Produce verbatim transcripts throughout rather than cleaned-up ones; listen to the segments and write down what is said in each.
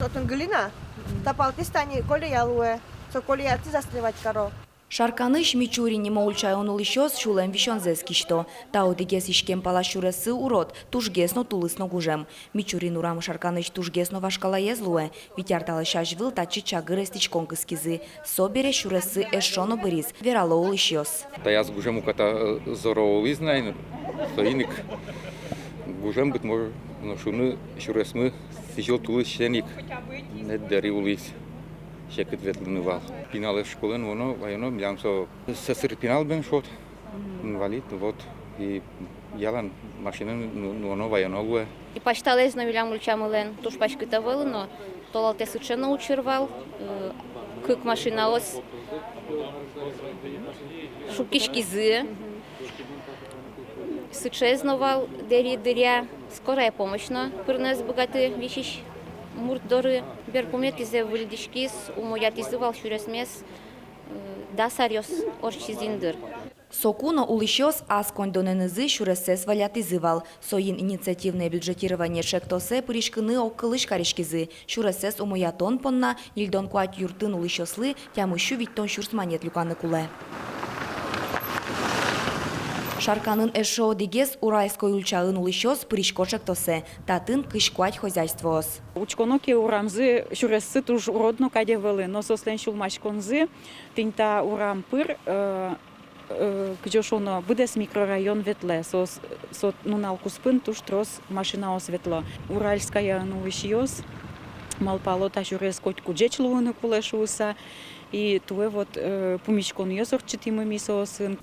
Отын глина, та палтӥз тани колея луэ, со колеятӥ застревать каро. Шарканысь Мичурин нимо ульчаын улӥсьёс сюлэм висёнзэс кисьто. Та одӥгез иськем пала сюрессы урод, тужгес но тулыс но гужем. Мичурин урам Шарканысь тужгес но вашкалаез луэ. Вить ар талэсь азьвыл татчы чагыр эстӥськон кыскизы. Собере сюрессы эшшо но быриз, верало улӥсьёс. Таяз гужем уката, э, зоро улӥз на ини, соин ик гужем быдмоз, но шуны сюресмы сӥзьыл тулысен ик мед дэри улӥз. Секыт ветлыны вал. Пиналэз школаын нуоно, ваёно, милям со сӧсыр пинал бен шуод, инвалид, вот, и ялан машинаен ну-, нуоно, ваёно луэ. И пасьталаез но милям ульчамылэн туж паськыт ӧвӧл но, толалтэ сыӵе но учыр вал, э, кык машинаос шуккиськизы. Сыӵеез но вал дэри дыръя, скорая помощь но пырыны ӧз быгаты висись мурт доры. Берпуметӥзэ выльдӥськиз, умоятӥзы вал сюресмес, э, дас аръёс ортчиз ини дыр. Соку но улӥсьёс ас коньдонэнызы сюрессэс валятӥзы вал. Соин инициативное бюджетирование чектосэ пыриськыны огкылысь кариськизы. Сюрессэс умоятон понна ньыльдон куать юртын улӥсьёслы тямыс сю витьтон сюрс манет люканы кулэ. Шарканын эшшо одӥгез Уральской ульчаын улӥсьёс пырисько чектосэ. Татын кызь куать хозяйствоос. Учконо ке, урамзы, сюрессы туж урод но кадь ӧвӧл ини, но соослэн сюлмаськонзы тӥни та урам пыр, э, э, кызьы шуоно, быдэс микрорайон ветлэ, соос, со нунал куспын туж трос машинаос ветло. Уральскаяын улӥсьёс малпало, та сюрес котьку ӟеч луыны кулэ шуыса, и туэ вот, э, пумиськонъёс ортчытӥмы ми соосын.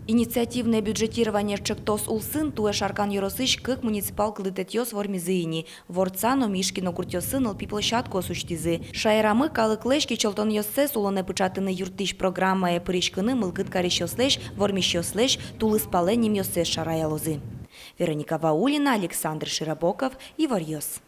Инициативное бюджетирование чектос улсын туэ Шаркан ёросысь кык муниципал кылдытэтъёс вормизы ини. Ворца но Мишкино гуртъёсы нылпи площадкаос усьтӥзы. Шаерамы калыклэсь кичӧлтонъёссэс улонэ пыӵатыны юрттӥсь программае пыриськыны мылкыд карисьёслэсь, вормисьёслэсь тулыспалэ нимъёссэс шараялозы. Вероника Ваулина, Александр Широбоков, «Иворъёс».